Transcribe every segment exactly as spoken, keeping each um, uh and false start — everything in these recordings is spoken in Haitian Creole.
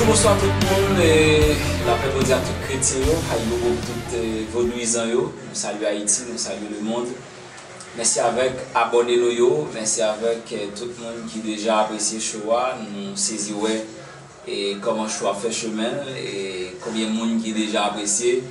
Bonswa tout moun, e lapè Bondye ak tout kretyen yo, ayibobo pou tout e, vodouyizan yo. Nou salye Ayiti, nou salye lemonn. Mèsi avèk abòne nou yo, mèsi avèk e, tout moun ki deja apresye show a. Nou sezi wè e, kòman show a fè chemen l, e konbyen moun ki deja apresye.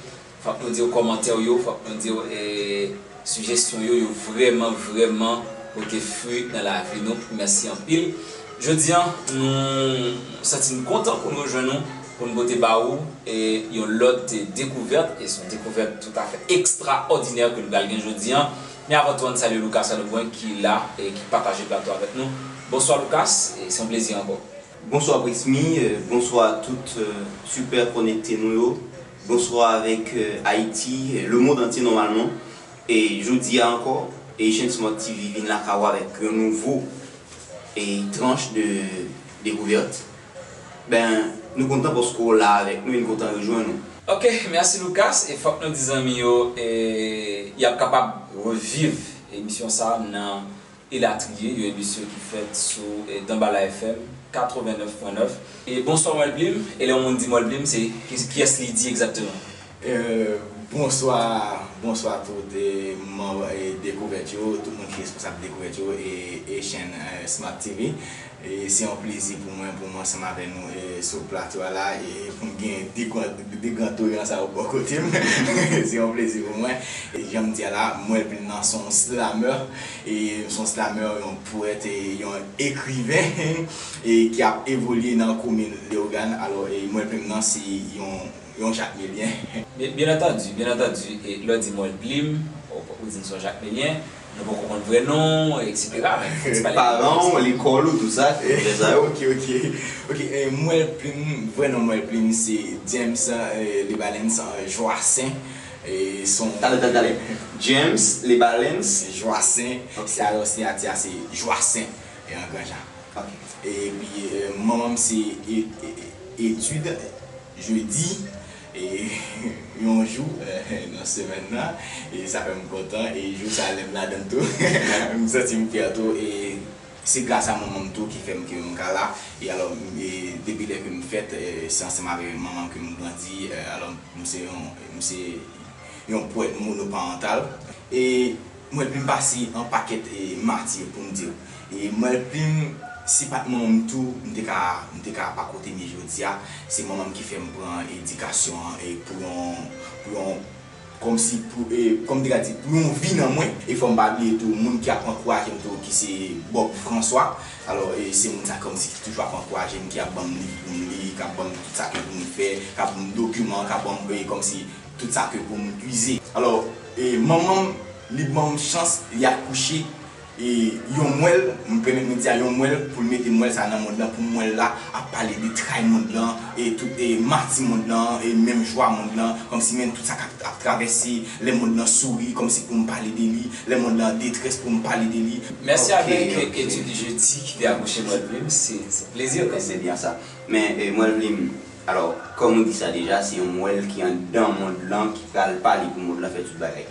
Fòk nou di w kòmantè w yo, fòk nou di w e, sijesyon yo, yo vrèman, vrèman pote fwi nan lavi nou. Mèsi anpil. Jodi a, nou santi n kontan pou nou jwenn nou, pou n pote ba ou e, yon lòt e, dekouvèt, e se yon dekouvèt toutafè ekstraòdinè ke nou pral gen jodi a. Men avan tou, ann salye Lucas Adobren ki la e ki pataje plato avèk nou. Bonswa Lucas, e se yon plezi ankò. Bonswa Prismy, euh, bonswa tout euh, sipè konekte nou yo. Bonswa avèk euh, Ayiti, euh, lemonn antye nòmalman. E jodi a ankò, Asian Smart T V vin lakay ou avèk yon nouvo e tranch de dekouvèt. Ben, nou kontan paske w la avèk nou e n kontan rejwenn ou. Ok, mèsi Lucas. E fòk nou di zanmi yo, e y ap kapab reviv emisyon sa a nan Elatriye, yon emisyon ki fèt sou e, Danbala F M katrevennnèf pwen nèf. E bonswa Mwèl Plim, e lè yon moun di Mwèl Plim, se ki, kiyès li di egzakteman? Euh, bonswa, bonswa tout e, manm e, Dekouvèt yo, tout moun ki responsab Dekouvèt yo e, e chèn e, Smart T V. E se yon plezi pou mwen, pou mwen ansanm avè nou e, sou plato a la, e pou m gen de gran, de gran touyant sa yo bò kote m. Se yon plezi pou mwen. E jan m di a la, Mwèl Plim nan se yon slammer. E m se yon slammer, yon powèt, e yon ekriven e ki ap evolye nan komin Leyogàn. Alò, e Mwèl Plim nan se yon, yon jakmelyen. Byen, byen antandi, byen antandi, e lè w di Mwèl Plim, ou, ou di m se yon jakmelyen, nou poko konn vrè non w, etsetera, men fò n ti pale de Paran w, lekòl ou, tout sa, tout sa yo. Ok, ok. Ok, e Mwèl Plim, vrè non Mwèl Plim se James e, Lebalens e, Joassaint. E se yon Talè, talè, talè. James Lebalens. Joassaint. Ok. Se alò siyati a se Joassaint e an Granja. Ok. Epi e, manman m se e, e, e, Etid, jedi, e yon jou e, nan semèn nan. E sa fè m kontan. E jou sa a lè m ladan l tou, m santi m fyè tou. E se gras a manman m tou ki fè m ke m ka la. E alò, e depi lè ke m fèt, e se ansanm avèk manman m ke m grandi. E alò, m se yon, m se yon powèt monoparantal. E Mwèl Plim pase yon pakèt e, mati pou m di w. E Mwèl Plim, si pa t manman m tou, m te ka, m te ka pa kote m ye jodi a. Se manman m ki fè m pran edikasyon an e pou yon, pou yon, kòmsi pou, e, kòm m te ka di, pou yon vi nan mwen. E fò m pa bliye tou, moun ki ap ankouraje m tou, ki se Bob François. Alò, e se moun sa kòmsi ki toujou ap ankouraje m, ki ap ban m liv pou m li, k ap ban m tout sa ke pou m fè, k ap ban m dokiman, k ap ban m, e, kòmsi tout sa ke pou m ize. Alò, e, manman m, li ban m chans, li akouche, e, yon mwèl, m pèmèt mwen di a yon mwèl, pou l mete mwèl sa nan mond lan, pou mwèl la ap pale de tray mond lan, e tout, e, mati mond lan, e menm jwa mond lan, kòmsi menm tout sa k ap, ap travèse, lè mond lan souri, kòmsi pou m pale de li, lè mond lan an detrès, pou m pale de li. Mèsi avèk etid jedi ki te akouche Mwèl Plim, se, se plezi kanmenm. Se byen sa. Men, e, Mwèl Plim, alò, kòm ou di sa deja, se yon mwèl ki anndan mond lan, ki pral pale pou mond lan fè tout bagay.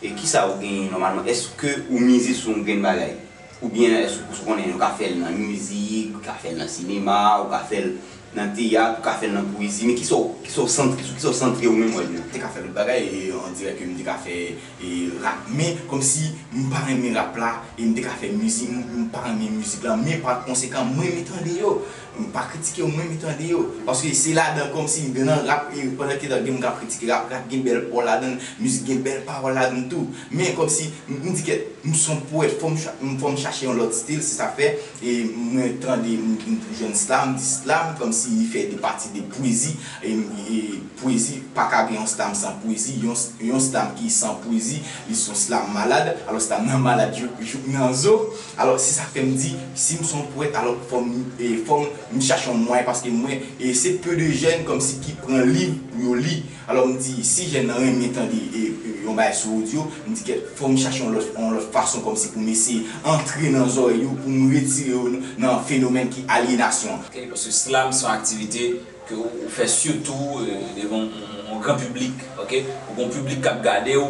E kisa ou genyen nòmalman? Èske ou mize sou yon grenn bagay? Oubyen èske ou konnen ou ka fè l nan mizik, ou ka fè l nan sinema, ou ka fè l nan teyat, ou ka fè l nan pwezi? Men kisa w, kisa w santre, sou kisa w santre ou menm, Mwèl Plim? M te ka fè lòt bagay, e, on dirè ke m te ka fè e rap. Men kòmsi m pa renmen rap la, e m te ka fè mizik, m, m pa renmen mizik la, men pa konsekan, m renmen tande yo. M pa kritike yo, m renmen tande yo. Paske se ladan kòmsi nan rap, e pandan ke gen moun k ap kritike rap, rap gen bèl pawòl ladan l, mizik gen bèl pawòl ladan l tou. Men kòmsi m, m di kèt, m se yon powèt, fò m cha-, m, fò m chache yon lòt stil, se sa fè, e mwen tande, m, m jwenn slam, di slam, kòmsi li fè de pati de pwezi, e, e pwezi, pa ka gen yon slam san pwezi, yon, yon slam ki san pwezi, li se yon slam malad. Alò slam nan malad jouk, jouk nan zo. Alò se sa k fè m di, si m se yon powèt, alò fò m, e, fò m, m chache yon mwayen, paske mwen, e se peu de jeunes kòmsi ki pran liv pou yo li. Alò m di, si jèn nan renmen tande, e, e, yon bagay sou odyo, m di kèt, fò m chache yon lòt, yon lòt fason kòmsi pou m eseye antre nan zòrèy yo, pou m retire yo nan fenomèn ki alyenasyon an. Ok, paske slam se yon aktivite ke ou, ou fè sitou, e, devan yon, yon gran piblik, ok? Ou gen yon piblik k ap gade w,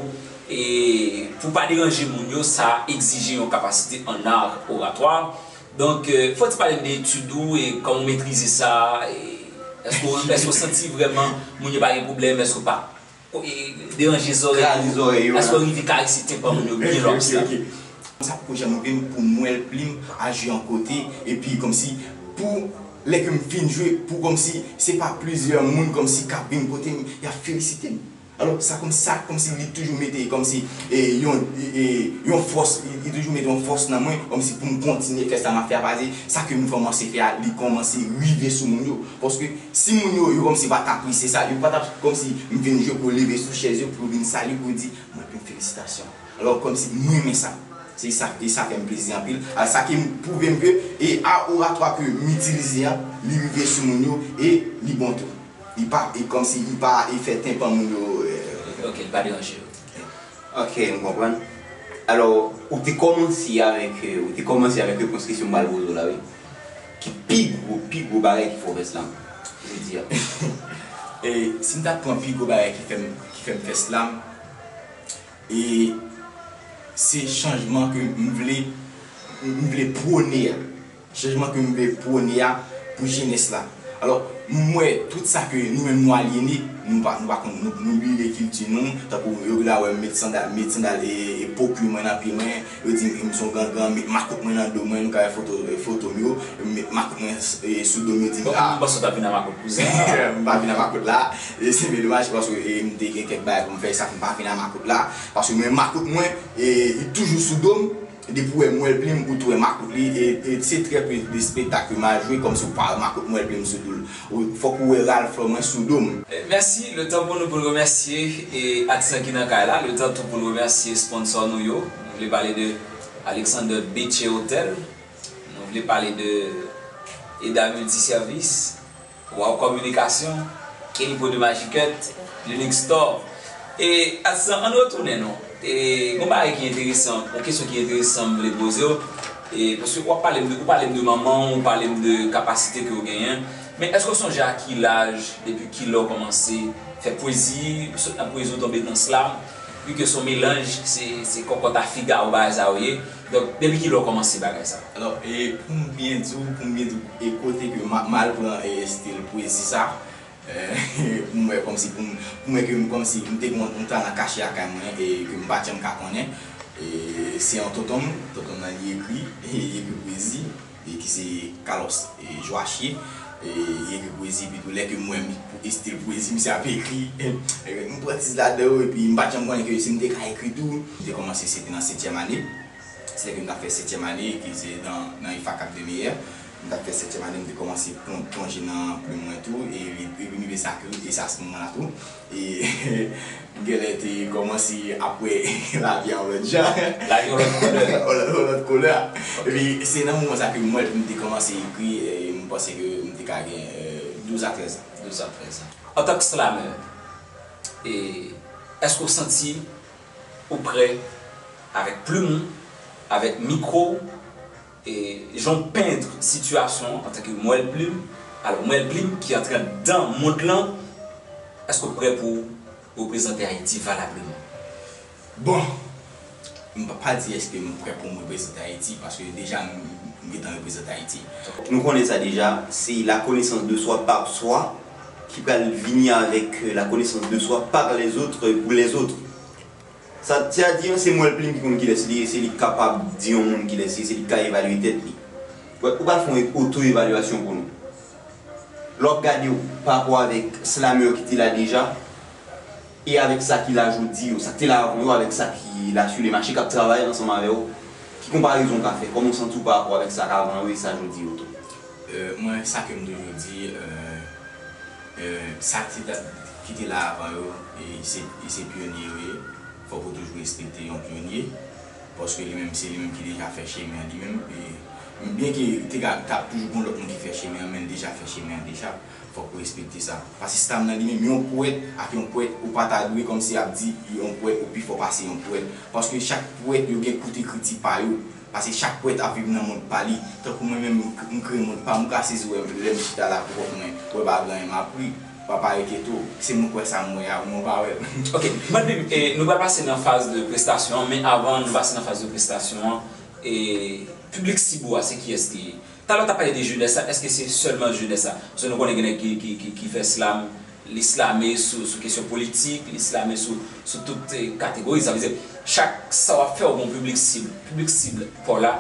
e pou pa deranje moun yo, sa egzije yon kapasite an art oratoire. Donk, e, fò w ti pale m de etid ou, e kòman w metrize sa, e Èske w, èske w santi vrèman moun yo pa gen pwoblèm? Èske w pa, e, deranje zòrèy yo? Kraze zòrèy yo, èske w rive karese tenpan moun yo byen lòks la? Ok, ok. Sa poko janm rive m pou mwen, Plim, al jwe yon kote, epi kòmsi pou lè ke m fin jwe, pou kòmsi se pa plizyè moun kòmsi k ap vin kote m, y ap felisite m. Alò, sa kòmsi, sa kòmsi li toujou mete kòmsi, e, yon, e, e, yon fòs, li, li toujou mete yon fòs nan mwen, kòmsi pou m kontinye fè sa m ap fè a, paske sa ke m kòmanse fè a, li kòmanse rive sou moun yo. Paske si moun yo, yo kòmsi pa t apresye sa, yo pa t ap kòmsi m vin jwe pou yo leve sou chèz yo, pou yo vin salye, pou yo di, "Mwen, Plim, felisitasyon." Alò, kòmsi m renmen sa. Se sa, e sa fè m plezi anpil. A, sa ki pwouve m ke, e, a oratwa ke m itilize a, li rive sou moun yo, e li bon tou. Li pa, e kòmsi li pa, e fè tenpan moun yo, e, Ok, li pa deranje yo. Ok, m konprann. Alò, ou te kòmanse avèk, e, ou te kòmanse avèk repons kesyon m pral poze w la, wi. Ki pi gwo, pi gwo bagay ki fè w fè slam, jodi a? E si m ta pran pi gwo bagay ki fè m, ki fè m fè slam, e se chanjman ke m vle, m vle pwone a. Chanjman ke m vle pwone a pou jenès la. Alò, m wè tout sa ke nou menm nou alyene, nou pa, nou pa konn, nou, nou bliye kilti nou, tankou yo la wè m met sandal, met sandal e, e pokwi mwen nan pye mwen, yo di m, m se yon gangan, met makout mwen nan do mwen, nou ka wè foto, e, foto m yo, met makout mwen, e, sou do m, yo di m, Bon, ah, m panse w t ap vin a makout kouzen. M pa vin a makout la, e se byen domaj, paske, e, m te gen kèk bagay pou m fè, sa fè m pa vin a makout la, paske mwen makout mwen, e, li toujou sou do m, depi w wè Mwèl Plim, ou tou wè makout li, e, e se trè peu de spektak ke m al jwe, kòmsi w pa wè makout Mwèl Plim sou do l. Ou, fòk ou wè ralfò mwen sou do m. Mèsi, le tan pou nou pou n remèsye, e, atis ki nan kay la, le tan tou pou n remèsye sponsò nou yo. Nou vle pale de Alexander Beach Hotel. Nou vle pale de Eda Multiservice, Wow Communication, Kenny Pro de Magic Cut, Linux Store. E, atis, ann retounen non. E, gon bagay ki enteresan, yon kesyon ki enteresan m vle poze w. E, paske w ap pale m de, ou pale m de manman w, ou pale m de kapasite ke w genyen. Men èske w sonje a ki laj, depi ki lè w kòmanse fè pwezi, w sot nan pwezi w tonbe nan slam, vi ke se yon melanj, se, se kòkòt a figa w bagay sa yo ye. Donk, depi ki lè w kòmanse bagay sa? Alò, e, pou m byen di w, pou m byen di w, e kote ke m a, m al pran, e, estil pwezi sa, e, pou m wè kòmsi, pou m, pou m wè ke m kòmsi m te gen yon, yon talan kache lakay mwen, e ke m pa t janm ka konnen. E se yon tonton m, tonton m nan li ekri, e li ekri pwezi, e ki se Carlos, e, Joachie, e li ekri pwezi, epi tou lè ke m wè m pou estil pwezi misye ap ekri, e, m pran ti ladan yo, epi m pa t janm konnen ke si m te ka ekri tou, m te kòmanse se te nan setyèm ane. Se lè ke m t ap fè setyèm ane, ki se nan, nan EFACAP de Meyer. M t ap fè setyèm ane, m te kòmanse plon-, plonje nan plim mwen tou, e li, e li rive sa ke, e sa se moman la tou. E m genlè te kòmanse ap wè lavi a yon lòt jan. Lavi yon lòt koulè. Yon lòt, yon lòt koulè. Ok. Epi se nan moman sa ke m wè m te kòmanse ekri, e m panse ke m te ka gen, e, douz a trèz an. Douz a trèz an. Antanke slamè, e, èske w santi ou prè avèk plim ou, avèk mikwo w, e, jan w pend sitiyasyon an antanke Mwèl Plim, alò, Mwèl Plim ki antre anndan mond lan, èske w prè pou w reprezante Ayiti valableman? Bon, m pa, pa di èske m prè pou m reprezante Ayiti, paske deja m, m gentan reprezante Ayiti. Nou konnen sa deja, se la connaissance de soi par soi ki pral vini avèk, euh, la connaissance de soi par les autres, euh, pour les autres. Sa, sètadi, se Mwèl Plim ki konn kilès li ye, se li k kapab di yon moun kilès li ye, se li k ka evalye tèt li. Ou pral fè yon oto-evalyasyon pou nou. Lè w ap gade w parapò avèk slamè ki te la deja, e avèk sa ki la jodi yo, sa k te la avan yo, avèk sa ki la sur le marché, k ap travay ansanm avè w, ki konparezon w ka fè? Kòman w santi w parapò avèk sa k avan yo e sa jodi yo tou? Euh, mwen, sa ke m toujou di, euh, euh, sa ki te, ki te la avan yo, e se, e se pyonye yo ye. Fòk ou toujou respekte yon pyonye, paske li menm, se li menm ki deja fè chemen an li menm. E, byenke te ka, t ap toujou gen lòt moun ki fè chemen an, men l deja fè chemen an deja. Fòk ou respekte sa. Paske slam nan li menm, yon powèt ak yon powèt, ou pa ta dwe kòmsi ap di yon powèt ou pi fò pase yon powèt. Paske chak powèt, yo gen kout ekriti pa yo. Paske chak powèt ap viv nan mond pa li. Tankou mwen menm, m k-, m kreye mond pa m, m ka sezi wè lè m chita la pou kont mwen, wè pa gen anyen m ap ri. Pa parèt eto, se mwen k wè sa m wè a, ou non pa wè l. Ok, Madlim, e, nou pral pase nan faz de prestasyon an, men avan nou pase nan faz de prestasyon an, e, piblik Sibou a, se kiyès li ye? Talè w t ap pale de jenès la, èske se sèlman jenès la? Paske nou konnen gen nèg ki, ki, ki, ki fè slam, li slame sou, sou kesyon politik, li slame sou, sou tout eh, kategori. Sa vle di, chak sa w ap fè, w gen yon piblik sib. Piblik sib pa w la,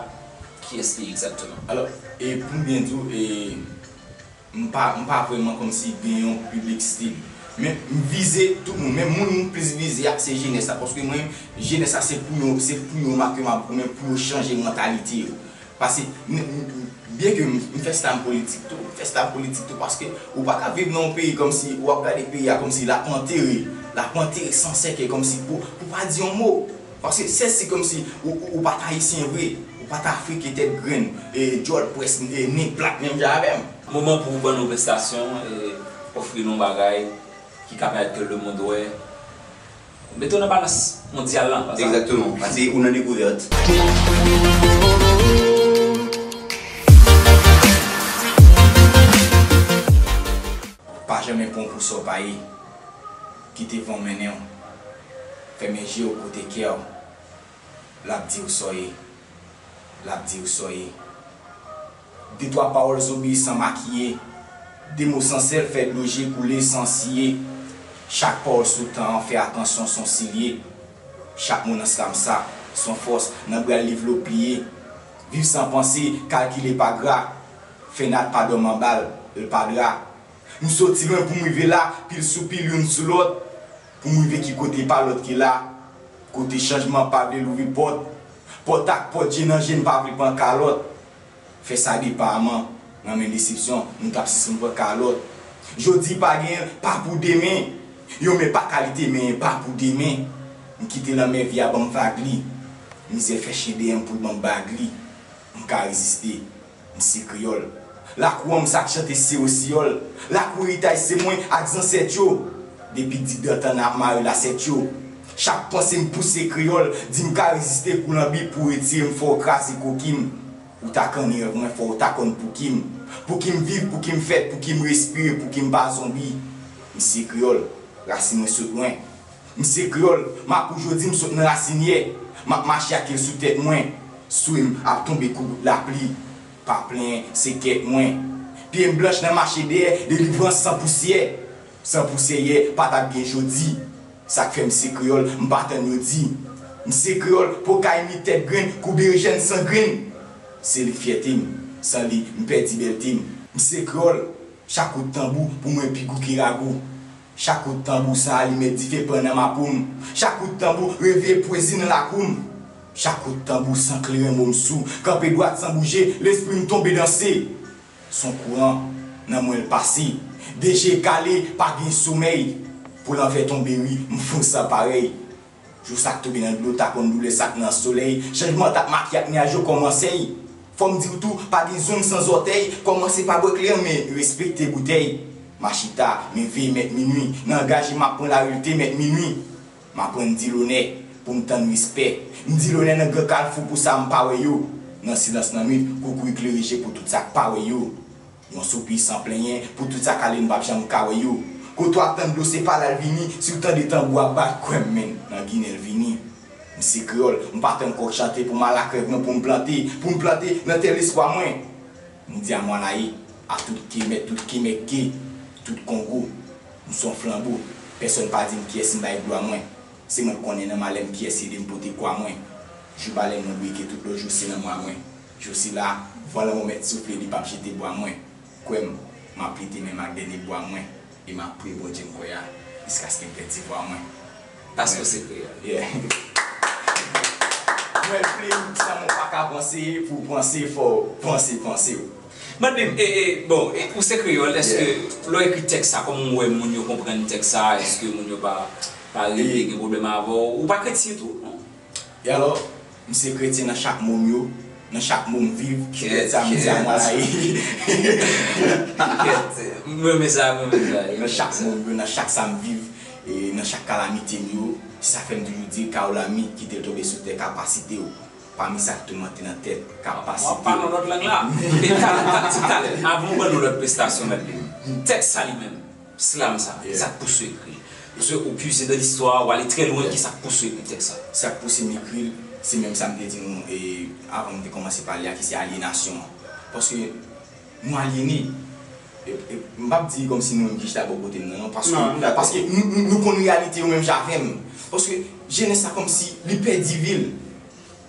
kiyès li egzakteman? Alò, e pou m byen di w, e, m pa, m pa vrèman kòmsi gen yon piblik sib. Men m vize tout moun. Men moun m plis vize a, se jenès la. Paske mwen, jenès la, se pou yo, se pou yo make m ap goumen, pou yo chanje mantalite yo. Paske, n- n- byen ke m, m fè slam politik tou, m fè slam politik tou, paske ou pa ka viv nan yon peyi kòmsi, ou ap gade peyi a kòmsi l ap antere, l ap antere san sèkèy, kòmsi pou, pou pa di yon mo. Paske se si kòmsi ou, ou, ou pa t ayisyen vre, ou pa t afriken tèt grenn, e djòl pwès, e nen plat menm jan avè m. Moman pou w ban nou prestasyon, e ofri nou bagay ki ka pèmèt ke lemonn wè. Mete w nan balans mondyal lan, pa sa? Egzakteman, paske ou nan dekouvèt. Pa janmen pran w pou sa w pa ye. Kite van w mennen w. Fèmen je w kote kè w. L ap di w sa w ye. L ap di w sa w ye. De twa pawòl zonbi san makiye. De mo san sèl fè dlo je koule san siye. Chak pawòl sou tan an fè atansyon s on silye. Chak mo nan slam sa s on fòs nan bra liv lo pliye. Viv san panse, kalkile pa gra. Fennad pa dòmi anba l, l pa dra. M soti lwen pou m rive la, pil sou pil youn sou lòt. Pou m rive ki kote pa lòt ki la. Kote chanjman pa vle louvri pòt. Pòt ak pòt, je nan je, m pa vle pran kalòt. Fè sa depaman nan men desepsyon, nou t ap sispann pran kalòt. Jodi pa genyen l, pa pou demen. Yon men pa kalite men, pa pou demen. M kite lanmè vi a ban m vag li. Mizè fè chen dèyè m pou l ban m bag li. M ka reziste. M se kreyòl. Lakou an m sa k chante se osiyòl. Lakou eritaj se mwen ak zansèt yo. Depi digdantan n ap mare lasèt yo. Chak panse m pouse kreyòl, di m ka reziste kou lanbi pou retire m fò w kraze koki m. Ou ta kanni rèv mwen fò w ta konn pouki m. Pouki m viv, pouki m fèt, pouki m respire, pouki m pa zonbi. M se kreyòl, rasin mwen sot lwen. M se kreyòl, m ak ou jodi m sot nan rasin yè. M ap mache ak kè l sou tèt mwen. Swe m ap tonbe kou gout lapli. Pa plenyen, se kèt mwen. Pye m blanch nan mache dèyè, delivrans san pousyè. San pousyè yè, pa t ap gen jodi. Sa k fè m se kreyòl, m pa tann yo di. M se kreyòl, po ka imit tèt grenn, kou berejèn san grenn. Se li k fyète m, san li, m pèdi bèlte m. M se kreyòl, chak kout tanbou pou mwen pi gou ke ragou. Chak kout tanbou san alimèt dife pran nan mapo m. Chak kout tanbou reveye pwezi nan lakou m. Chak kout tanbou san kleren mo m sou. Kanpe dwat san bouje, lespri m tonbe danse. S on kouran nan mwen l pase. De je kale, pa gen somèy. Pou lanvè tonbe wi, m fou san parèy. Jou sa k tonbe nan dlo ta konn doulè sa k nan solèy. Chanjman t ap make ak nyaj yo kòmansèy. Fò m di w tou, pa gen zong san zòtèy. Kòmanse pa bwè kleren, men respekte boutèy. M a chita, men veye mèt minwi. Nan angaje m ap pran lari l te mèt minwi. M aprann di lonè pou m tann respè. M di lonè nan gran kalfou pou sa m pa wè yo. Nan silans nan nwit, koukou eklere je pou tout sa k pa wè yo. Yon soupi san plenyen pou tout sa k ale n p ap janm ka wè yo. Kote w ap tann dlo se pa la l vini, si w tande tanbou ap bat, kwè m menn, nan Ginen l vini. M se kreyòl, m pa tann kòk chante pou m al ak rèv mwen pou m plante, pou m plante nan tè lespwa mwen. M di amwanaye a tout ke mèt, tout ke mèt ke, tout Kongo. M s on flanbo, pèsòn pa di m kiyès m bay glwa mwen. Se mwen k konnen nan malè m kiyès ede m pote kwa mwen. Jou balèn nan brike tout lòt jou se nan mwa mwen. Jou sila, van lanmò mèt soufle li p ap jete bwa mwen. Kwè m, m ap lite menm ak dènye bwa mwen. E m ap priye Bondye m kwè a, jiskaske m pèdi vwa mwen. Paske w se kreyòl. Yeah. Mwen plim, sa mwen pa ka panse, pou w panse, fò w panse, panse w. Mande m, e, e, bon, e, ou se kreyòl, èske lè w ekri tèks sa, kòman w wè moun yo konprann tèks sa, èske moun yo pa, pa rele, gen pwoblèm avè w, ou pa kretyen tou, non? E alò, m se kretyen nan chak mo m yo, nan chak mo m viv, se tèt sa m di a mwen la ye. M renmen sa, m renmen sa. Nan chak mo m yo, nan chak sa m viv, e nan chak kalamite m yo, se sa fè m toujou di, Kawo Lami, kite l tonbe sou tè kapasite w, pami sa k toumante nan tèt, kapasite w. W ap pale yon lòt lang la. E talè, talè, avan w ban nou lòt prestasyon, mèt li. Tèks sa li menm. Slam sa, kisa k pousse w ekri l? Paske ou puize nan listwa, ou ale trè lwen, kisa k pousse w ekri tèks sa? Sa k pouse m ekri l, se menm sa m te di nou, e, avan m te kòmanse pale a, ki se alyenasyon an. Paske nou alyene. E, e, m p ap di kòmsi nou menm ki chita bò kote m nan, non, paske, non, m dakò, paske nou, nou, nou konn reyalite yo menm jan avè m. Paske jenès sa kòmsi li pèdi vi l.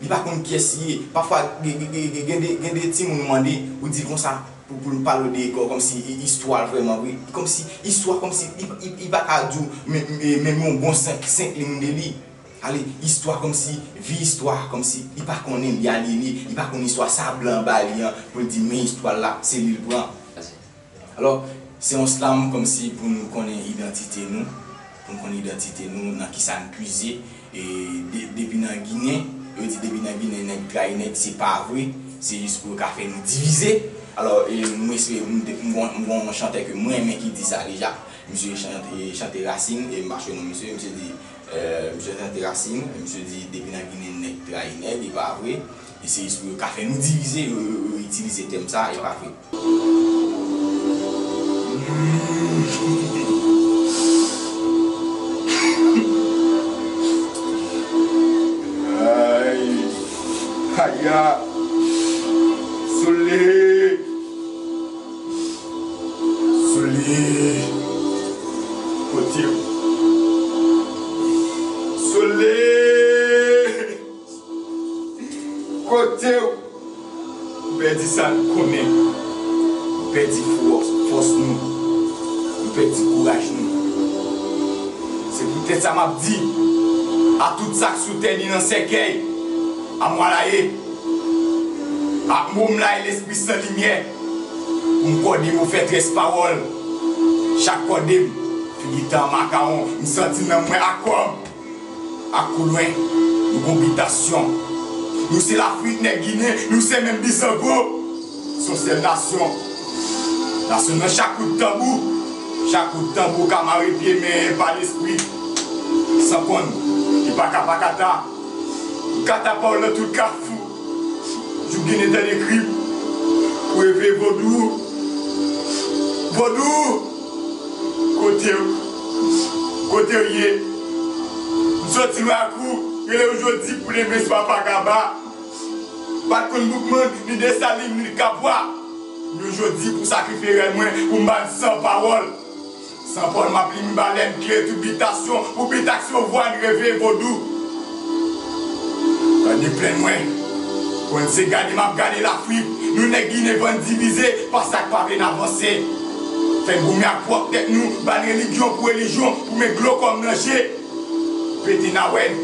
Li pa konn kiyès li ye. Pafwa, gen, gen, gen, gen, gen de, gen de timoun ou mande, ou di l konsa, pou, pou l pale w de kò, kòmsi i- istwa l vrèman vre. Kòmsi istwa, kòmsi i, i, i pa ka di w men, men, menm yon bon senk, senk liy de li. Ale, istwa kòmsi, vi istwa, kòmsi i pa konnen, li alyene, li pa konn istwa sa blan ba li an, pou l di men istwa l la, se li l pran. Alò, se yon slam kòmsi pou nou konnen idantite nou, pou nou konnen idantite nou, nan kisa n puize, e de- depi nan Ginen, yo di depi nan Ginen nèg trayi nèg, se pa vre, se jis pou yo ka fè nou divize. Alò, e m espere, m te- m gon- m gon chantè ke mwen renmen ki di sa deja, misye chante, chante rasin, e m pa chwe non misye, misye di, e, misye chante rasin, misye di depi nan Ginen nèg trayi nèg, e pa vre, e se jis pou yo ka fè nou divize, yo, yo, yo itilize tèm sa, e pa vre. Ay, aya, sole, sole, kote w? Sole, kote w? Nou pèdi sa n konnen. Nou pèdi fòs, fòs nou. Nou pèdi kouraj nou. Se poutèt sa m ap di a tout sa k sou tè ni nan sèkèy, amwalaye, ak mo m la e lespri san limyè, pou m kòde mo fè très pawòl. Chak kòde m, figi tan makawon, m santi nanm mwen akò m. Ak kou lwen, nou gon bitasyon. Nou se Lafrik nèg Ginen, nou se menm Bizango. Se yon sèl nasyon. Nasyon nan chak kout tanbou. Chak kout tanbou ka mare pye men pa lespri. San konn, li pa ka pa kata. Kata pa w nan tout kafou. Jou Ginen tande kri pou reveye vodou. Vodou! Kote w? Kote w ye? M soti lwen ak ou, rele w jodi pou leve swa pa kaba. Pa t konn boukman, ni Desalin, ni Kabwa. Men jodi pou sakrifye rèl mwen, pou m ba n san pawòl. San pawòl m ap li, m ba lè m kle tout bitasyon, pou bitasyon vwa n reveye vodou. Tande plenn mwen. Konn se gade m ap gade Lafrik. Nou nèg Ginen vann divize pa sa k pa vle n avanse. Fè n goumen ak pwòp tèt nou, ba n relijyon pou relijyon, pou met dlo kòm nan je. Pete nawè n.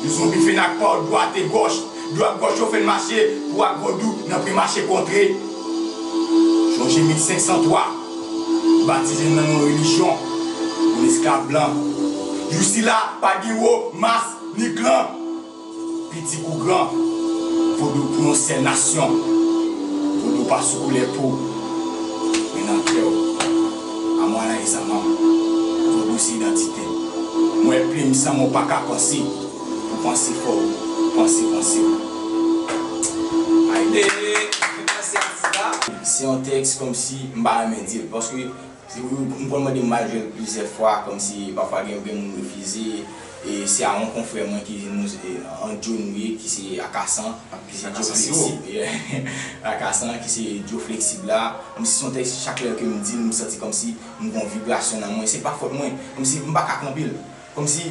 Yon zonbi fè n ak pa w dwat e gòch. Dwat gòch yo fè n mache pou ak vodou nan pre mache kontre. Chonje mil senk san twa, batize nan non relijyon, yon esklav blan. Jou sila, pa gen wo, mas, ni klan. Piti kou gran, vodou pou yon sèl nasyon. Vodou pa sou koulè po, men nan kè w. Amwalaye zanmi m, vodou se idantite m. M wè plim san mo pa ka panse. Pou panse fò w panse panse. Ay, e, e, se yon tèks kòmsi m pa renmen di l, paske se, m konn mande m al jwe l plizyè fwa, kòmsi pafwa gen, gen moun refize, e se a yon konfrè mwen ki nou, e, an Djo nou ye, ki se Akasan, ki se Djo Fleksib, yeah. Akasan, ki se Djo Fleksib la, kòmsi se yon tèks chak lè ke m di l, m santi kòmsi m gon vibrasyon nan mwen, se pa fòt mwen, kòmsi m pa ka kanpe l. Kòmsi,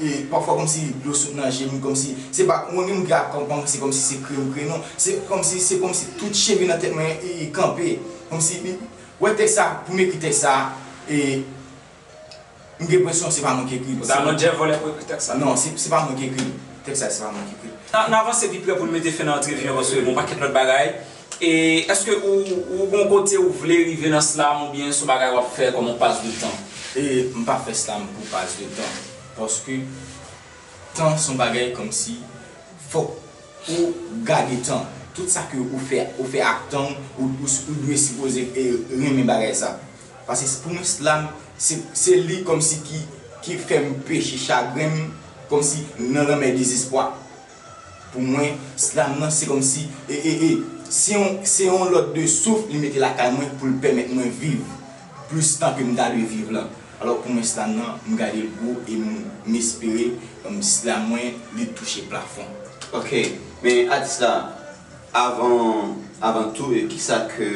e, pafwa kòmsi dlo sot nan je m, kòmsi, se pa, mwen menm ki ap panse kòmsi se kre m kre, non. Se kòmsi, se kòmsi tout cheve nan tèt mwen, e, kanpe. Kòmsi, wè tèks sa, pou m ekri tèks sa, e, m gen enpresyon se pa mwen ki ekri l. Ou ta mande vòlè pou ekri tèks sa? Non, se, se pa mwen ki ekri l. Tèks sa, se pa mwen ki ekri l. N a, n avanse pi pre pou n mete fen nan antrevi an, paske gon pakèt lòt bagay. E èske ou, ou gon kote ou vle rive nan slam oubyen se yon bagay w ap fè kòm yon pas de tan? E m pa fè slam pou pas de tan. Paske tan se yon bagay kòmsi fòk ou gade tan. Tout sa ke ou fè, ou fè ak tan, ou, ou, ou dwe sipoze, e, renmen bagay sa. Paske pou mwen slam, se, se li kòmsi ki, ki fè m peche chagren m, kòmsi nan lanmè dezespwa. Pou mwen, slam nan se kòmsi, e, e, e, se yon, se yon lòt de souf li mete lakay mwen pou l pèmèt mwen viv plis tan ke m ta dwe viv lan. Alò, pou mwen, slam nan, m gade l gwo e m, m espere, m, slam mwen, li touche plafon. Ok, men atis la, avan Avan tou, e kisa ke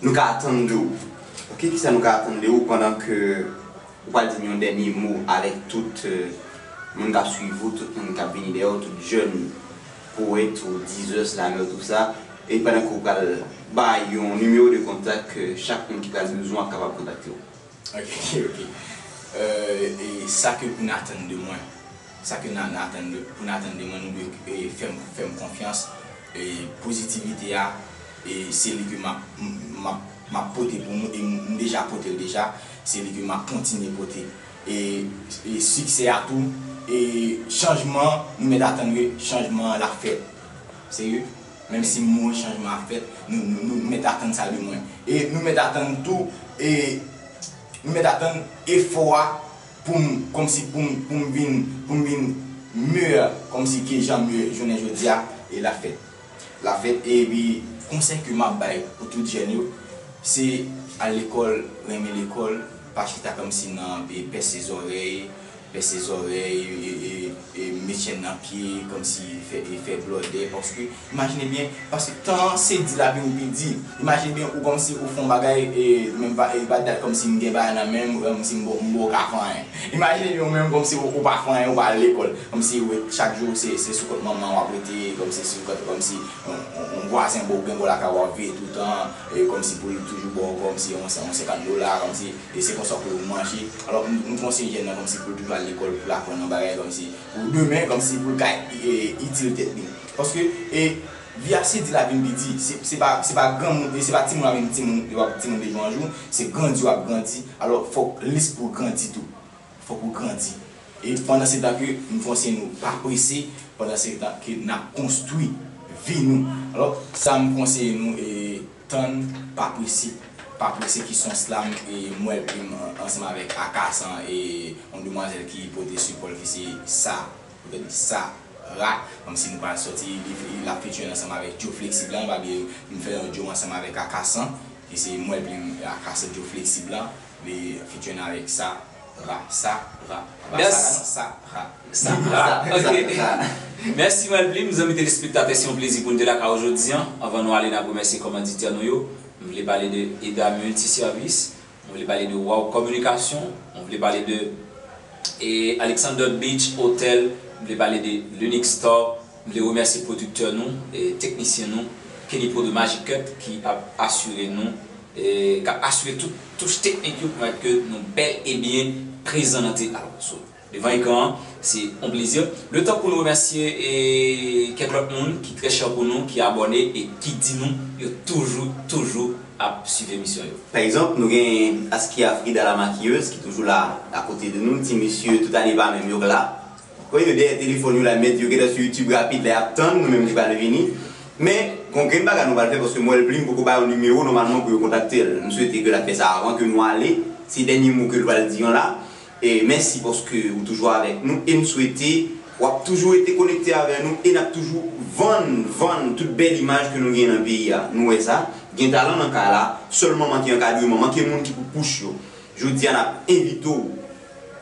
nou ka atann de ou? Ok, kisa nou ka atann de ou pandan ke ou pral di n yon dènye mo avèk tout, euh, moun k ap swiv ou, tout moun k ap vini dèyè w, tout jèn powèt ou dizè, slamè, tou sa, e pandan ke ou pral bay yon nimewo de kontak ke chak moun ki pral bezwen w ap kapab kontakte w. Ok, ok. Euh, e sa ke pou n atann de mwen, sa ke n a, n atann de, pou n atann de mwen, nou dwe, e, fè m, fè m konfyans, e pozitivite a, e se li ke m ap, m, m ap, m ap pote pou nou, e m, m deja pote l deja, se li ke m ap kontinye pote. E, e siksè a tou, e chanjman, nou mèt atann ke chanjman an l ap fèt. Serye? Menm si m mouri, chanjman ap fèt, nou, nou, nou mèt atann sa de mwen. E nou mèt atann tou, e nou mèt atann efò a pou m, kòmsi pou m, pou m vin, pou m vin meyè, kòmsi ke jan m ye jounen jodi a, e l ap fèt. L ap fèt, epi konsèy ke m ap bay pou tout jèn yo, se al lekòl, renmen lekòl, pa chita kòmsi nan, e, pèse zòrèy, pèse zòrèy, e, e, e, e met chèn nan pye, kòmsi fè, e fè blòdè, paske, imajine byen, paske tan an se di l ap vin pi di. Imajine byen, ou kòmsi ou fè yon bagay, e menm pa, e pa dat kòmsi m gen bagay nan men m, kòmsi m bo, m bo ka fè anyen. Imajine byen, ou menm kòmsi ou, ou pa fè anyen, ou pa al lekòl. Kòmsi ou chak jou se, se sou kont manman w ap rete, kòmsi sou kont, kòmsi yon, yon, yon vwazen ba w grenn bò lakay w ap veye toutan, e kòmsi pou l toujou ba w kòmsi yon, yon senkant dola, kòmsi e se konsa pou yo manje. Alò, m, m konseye jèn nan kòmsi pou l toujou al lekòl, pou l aprann yon bagay kòmsi pou demen, kòmsi pou l ka, e, itil tèt li. Paske, e, vi a se di l ap vin pi di. Se, se pa, se pa granmoun, e se pa timoun ap vin timoun, yo ap timoun de jou an jou, se grandi w ap grandi. Alò, fòk lis pou w grandi tou. Fòk ou grandi. E pandan se tan ke m konseye nou pa prese, pandan se tan ke n ap konstwi vi nou. Alò, sa m konseye nou, e tann, pa prese, pa prese ki se yon slam, e m wè m ansanm avèk Akasan, e yon demwazèl ki pote sipò l ki se Sa, poutèt li Sa, Ra, kòmsi nou pral sòti, li, li, l ap featuring ansanm avèk Joe Flexib lan, pa bliye m fè yon duo ansanm avèk Akasan, ki se m wè plim Akasan Joe Flexib lan, li featuring avèk Sa, Ra, Sa, Ra, pa Sa, Ra, non, Sa, Ra. Sa, Ra, ok. Mèsi, Malplim. Zanmi telespektatè, se yon plezi pou n te lakay ou jodi a. Anvan nou ale, n ap remèsye kòmanditè nou yo. M vle pale de Eda Multiservice. M vle pale de Wow Communication. M vle pale de, e, Alexander Beach Hotel. M vle pale de Linux Store. M vle remèsye pwodiktè nou, e, teknisyen nou, Kenny Pro de Magic Cut, ki ap asire nou, e, k ap asire tout touch teknik yo pou mèt ke nou bèl e byen prezan nan te, alò, so, devan ekran an, se yon plezi. Letan pou nou remèsye, e, kèk lòt moun ki trè chè pou nou, ki abòne e ki di nou yo toujou, toujou ap swiv emisyon yo. Pa egzanp, nou gen Askia Frida la maquilleuse ki toujou la akote de nou, ti mesye tout ane pa menm yo k la. Wi, yo dèyè telefòn yo la, mèt yo gentan sou YouTube rapid la, y ap tann nou menm ki pral vini. Men, gon grenn bagay nou pral fè, paske Mwen Plim poko ba yo nimewo nòmalman pou yo kontakte l. M swete ke l ap fè sa avan ke nou ale. Se dènye mo ke l pral di an la. E mèsi paske ou toujou avèk nou e m swete w ap toujou rete konekte avè nou e n ap toujou vann, vann tout bèl imaj ke nou gen nan peyi a. Nou wè sa, gen talan nan kay la, sèlman manke ankadreman, manke moun ki pou pouch yo. Jodi a n ap envite w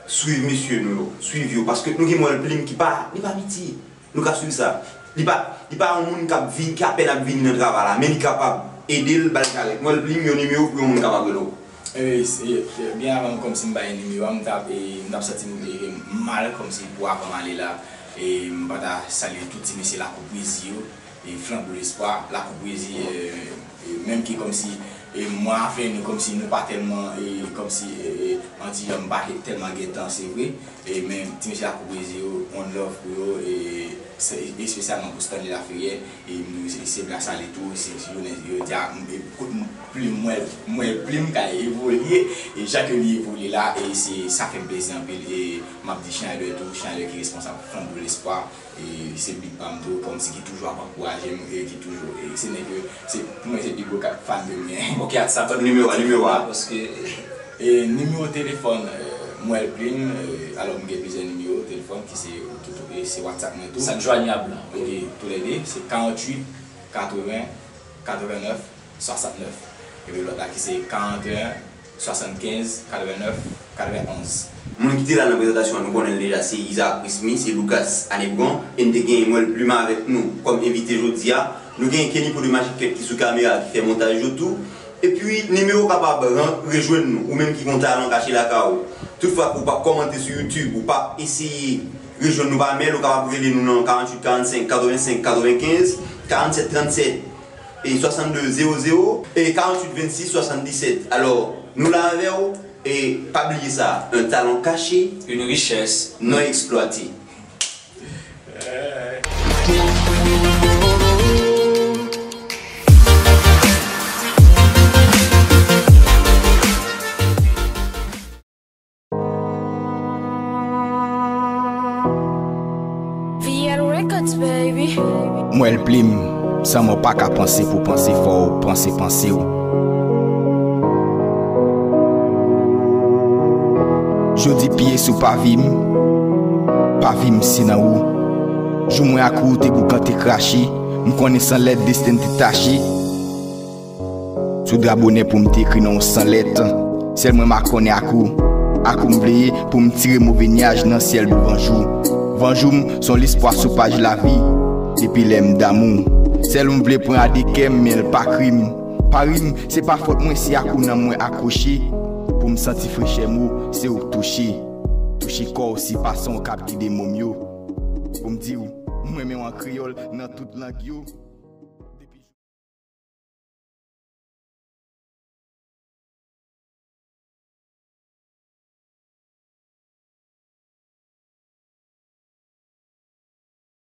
swiv mesye nou yo, swiv yo, paske nou gen Mwen Plim ki pa, li pa piti. Nou ka swiv sa. Li pa, li pa yon moun k ap vin, ki apèn ap vini nan travay la, men li kapab ede l, ba l karèk. Mwen Plim, yon nimewo pou yon moun kapab rele w. E, se, e, byen avan kòmsi m bay nimewo a, m t ap, e, m t ap santi m, e, mal kòmsi pou avan m ale la. E m pa ta salye tout ti mesye Lakou Pwezi yo, e Flanbo Lespwa, Lakou Pwezi, e, e, menm ki kòmsi, e, mwen avè nou kòmsi nou pa tèlman, e, kòmsi, e, e, anti jan m pa tèlman gen tan, se vre. E, men ti mesye Lakou Pwezi yo, one love pou yo, e, se, espesyalman pou Stanley Laferrière, e, m, se, se byen salye tou, se, se jounen, yo di a, m, e, kout m, plim, mwen, mwen, plim ka evolye, e jan ke li evolye la, e se, sa fè m plezi anpil, e m ap di Schneider tou, Schneider ki responsab Flanbo Lespwa, e se big pa m tou, kòmsi ki toujou ap ankouraje m, e ki toujou, e se nèg yo, se, pou mwen se pi gwo kat fan ke m gen. Ok, atis, atann nimewo a, nimewo a, paske E nimewo telefòn, e, Mwen Plim, e, alò m gen plizyè nimewo telefòn ki se, tout, e, se WhatsApp mwen tou. Sa k jwanyab la. Ok, toulède, se karanntuit, katreven, katreven nèf, swasantnèf. Epi lòt la ki se karanteyen, swasannkenz, katreven nèf, katreven onz. Moun ki te la nan prezantasyon an, nou konnen l deja, se Isaac Prismy, se Lucas Anebron, e n te gen Mwen Plim avèk nou kòm envite jodi a. Nou gen Kenny Pro de Magic Cut ki sou kamera ki fè montaj yo tou. Epi, nimewo kapab ran-, rejwenn nou, ou menm ki gon talan kache lakay ou. Toutfwa ke w p ap kòmante sou YouTube, ou p ap eseye rejwenn nou pa mèl, ou kapab rele nou nan karanntuit karannsenk katrevensenk katrevenkenz, karanntsèt trannsèt e swasannde zewo zewo e karanntuit vennsis swasanndisèt. Alò, nou la avè w, e pa bliye sa, un talent caché, une richesse non exploitée. V L Records, baby. M wè l plim, san mò pa ka panse pou panse fò w panse panse w. Jodi pye sou pavi m, pavi m se nan ou. Jou mwen ak ou te boukan te krache, m konnen san lèt desten te tache. Sou dra bonè pou m te ekri non w san lèt. Sèl mwen makonnen ak ou. Ak ou m vle ye pou m tire move nyaj nan syèl douvan jou. Van jou m s on lespwa sou paj lavi. Depi lè m damou. Sèl ou m vle pran a de kè m, men l pa kri m. Pa ri m, se pa fòt mwen si ak ou nanm mwen akwoche. Pou m santi frechè mo, se ou k touche. Touche kò w si pa san w k ap gide mo m yo. Pou m di w, m renmen w an kreyòl nan tout lang yo.